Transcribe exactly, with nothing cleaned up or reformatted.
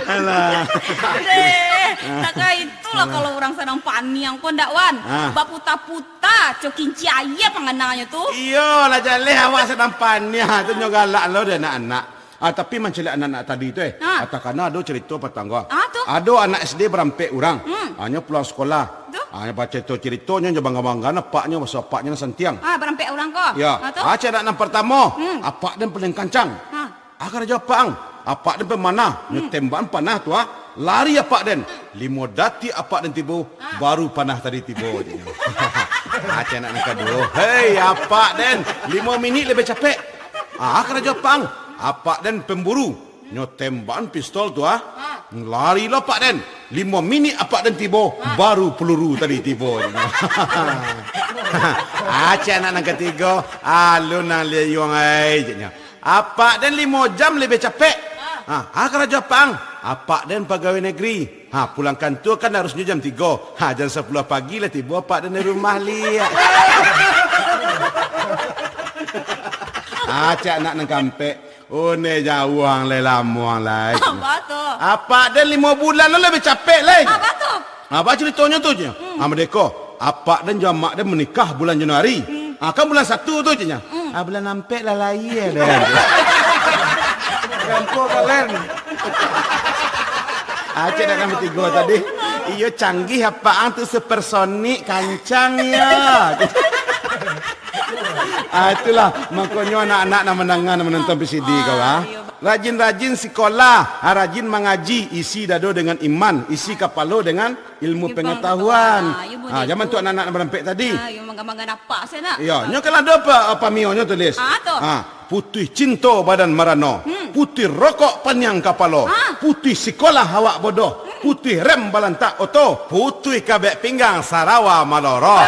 Alah. Deh, takah itulah kalau urang sadang paniang ko ndak, Wan. Ah. Baputa-puta, cokinci aia pangananyo tu. Iyo, lah jaleh awak sadang paniang tu, nyo galak lo deh anak-anak. Ah, tapi mancaliak anak-anak tadi tu, eh. Ah. Takana ado carito patang ko. Ah, tu. Ado anak S D barampek urang. Hmm. Ah, nyo pulang sakolah. Tu. Ah, nyo bacarito-caritonyo, nyo bangga-bangga, apaknyo, maso apaknyo nan santiang. Ah, barampek urang ko. Ya. Ah, tu. Ah, cek anak nan partamo. Hmm. Apak den paling kancang. Ah. Ah, karajo apak ang. Apak den pamanah, nyo tembakan panah tu, ah. Lari apak den. Limo datik apak den tibo, baru panah tadi tibo, cek nyo. Ah, cek anak nan kaduo. Hei, apak den, limo minik labiah capek. Ah, karajo apak ang. Apak den pamburu. Nyo tembakan pistol tu, ah. Lari lo apak den. Limo minik apak den tibo, baru peluru tadi tibo, cek nyo. Ah, cek anak nan katigo. Alun nan liayuang ai, cek nyo. Apak den limo jam labiah capek. Ah, ah, karajo apak ang. Apak den pagawai negeri. Ha, pulang kantua kan harusnyo jam tigo. Ha, jam sapuluah pagi lah tibo apak den di rumah liak. Ah, cek anak nan kaampek. Oh, ne jauah ang lai, lamo ang lai. Apa tu? Apak den limo bulan lah labiah capek lai. Apa tu? Apa caritonyo tu, cek nyo? Hmm. Ah, madeko. Apak den jo amak den manikah bulan Januari. Hmm. Ah, kan bulan satu tu, cek nyo. Hmm. Ah, bulan ampek lah lahia den. Rampo kalen. Ah, cek anak nan katigo tadi. Iyo, canggih apak ang tu, supersonik, kancang iyo. Ah, itulah, makonyo anak-anak nan mandanga, nan manonton V C D ko, ah. Rajin-rajin sikolah, ah, rajin mangaji, isi dado dengan iman, isi kapalo dengan ilmu pengetahuan. Ah, iyo, ah, zaman tu anak-anak nan barampek tadi. Ah, iyo, mangga-mangga napak sajo nak. Iyo, nyo kan ado pa-, pameonyo tulis. Ah, tu. Ah, putuih cinto badan marano, putuih rokok paniang kapalo, putuih sikolah awak bodoh, putuih rem balantak oto, putuih kabek pinggang sarawa maloro.